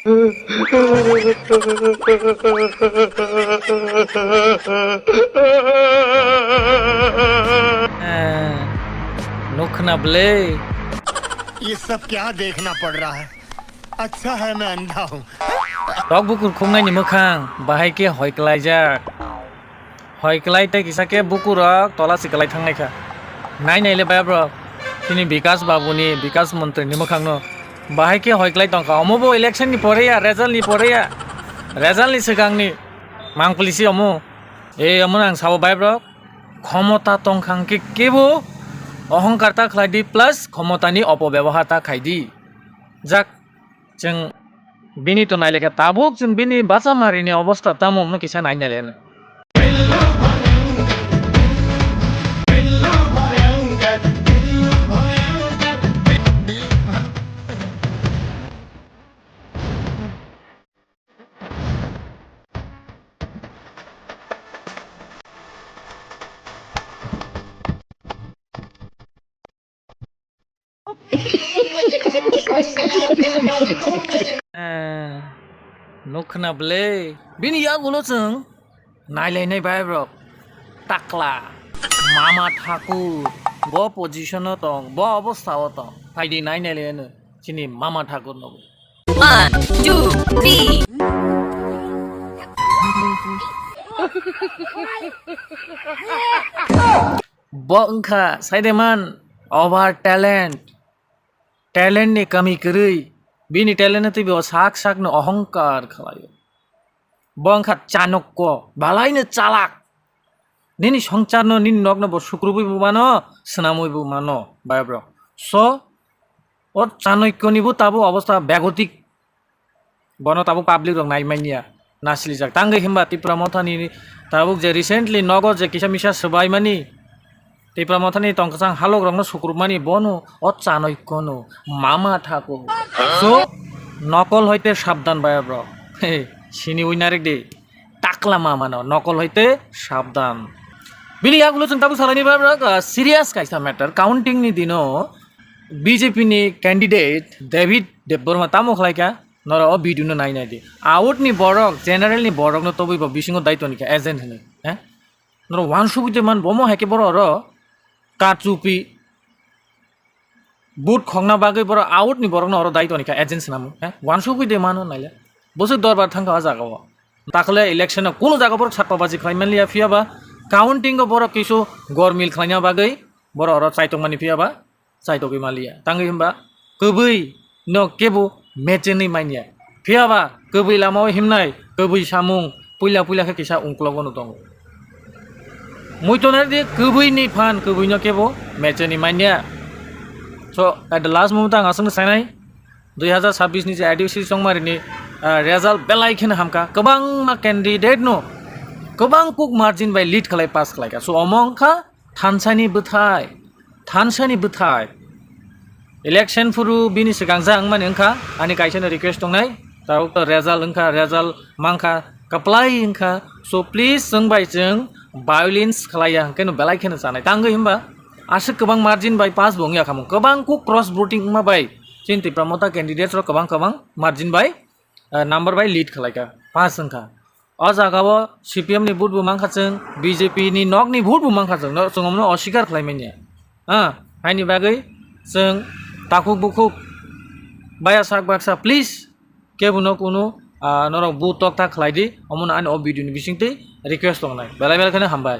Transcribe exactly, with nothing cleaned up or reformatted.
Nukhna bwle. ये सब क्या देखना पड़ रहा है? अच्छा है मैं अंधा हूँ। Tok bukur khumnai ni mwkhang bahai khe hoi klaijak. Hoi klai tei kisa khe bukurok tola si klai thangnai kha. Nai nai le bayabrok, chini Bikas babu ni, Bikas montri ni mwkhang no bahai khe hoi klai tong kha. Omo bo election ni pore ya, result ni pore ya, result ni swkang ni mangpili si omo. E omo no ang sabo bayabrok, khomota tong kha hwnkhe kebo ohongkar ta khlai di plus khomota ni opobebohar ta khai di. Jak. Chwng bini to nailekha, tabuk chwng bini bachamarini obostha tamo hwnwi kisa nainailaino. Eh, nukhna bwle. Bini yagulo chwng nailainai bhai rok. Takla, Mama Thakur, bo position o tong, bo obostha o tong. Phaidi nai nailaino chini Mama Thakur no. One, two, three. Bo wngkha saideman over talent, talent ni kami kwrwi, bini talent no twibo sak sak no ohongkar khlaio. Bo wngkha chanokko, balaino chalak, nini songcharno, nini nokno bo sukrubwi bo mano, swnamwi bo mano, bhai bro. So, o chanokko ni bo tabuk obostha begotik. Bono tabuk public rok nai manya, naslijak. Tangwi himba Tipra Mothani tabuk je recently nogo je kisa misa swbai mani, Tipra Mothani tongkwchang halok rokno sukrupmani bono o chanoi kono Mama Thakur. So, nokol hoite sabdan baya bro. He, sini ui narik de. Takla mama no, nokol hoite sabdan. Bini yagulo chwng tabuk salaini baya bro, ah, serious kaisa matter. Counting ni dino B J P ni candidate David Debbarma tamo khlaika? Norok o video no nai nai di. Out ni borok, general ni borok no tobwi bo bisingo daitoni kha agent hinwi. He? Norok wansugwi twi man bomo hai khe borok oro kachupi vote khokna bagwi borok out ni borok no oro daitoni kha agent swnamwi. He? Wansugwi twi mano naile. Bwswk dorbar thangkha o jaga o. Takhle election o kunu jaga borok sakpa baji khlai manliya, phiya ba counting o borok kisu gormil khlaina bagwi borok oro chaitok mani phiya ba. Chaitogwi maliya. Tangwi hwnba kwbwi no kebo mechenwi manya. Phiya ba kwbwi lamao himnai, kwbwi samung, puila puila khe kisa ungklogo no tongo. Muitonari di kwbwi ni phan kwbwi no kebo mechenwi manya. So, at the last moment ang aswkno sainai, dui hazar sabbish ni je A D C chongmari ni, ah, result belai kheno hamkha. Kwbangma candidate no kwbang kuk margin bai lead khlai pass khlaikha. So, omo wngkha Thansani bwthai, thansani bwthai. Election phuru bini swkang ja wngmani wngkha, ani kaisa no request tongnai, tabuk to result wngkha, result mankha, kwplai wngkha. So please chwng bai chwng violence khlaiya, hwnkhe no belai kheno chanai. Tangwi hwnba aswk kwbang margin bai pass bo wngya khamung, kwbang kuk cross voting wngma bai chini Tipra Motha candidates rok kwbang kwbang margin bai, eh, number bai lead khlaikha, pass wngkha. O jaga o C P M ni vote bo mankha chwng, B J P ni nok ni vote bo mankha chwng, no, chwng omono oswikar khlai manya. Ha, haini bagwi chwng takhuk bukhuk baya sak baksa, please, kebo no kunu, ah, norok bu tokta khlai di, omono ani o video ni bisingtwi request tongnai. Belai belai kheno hambai.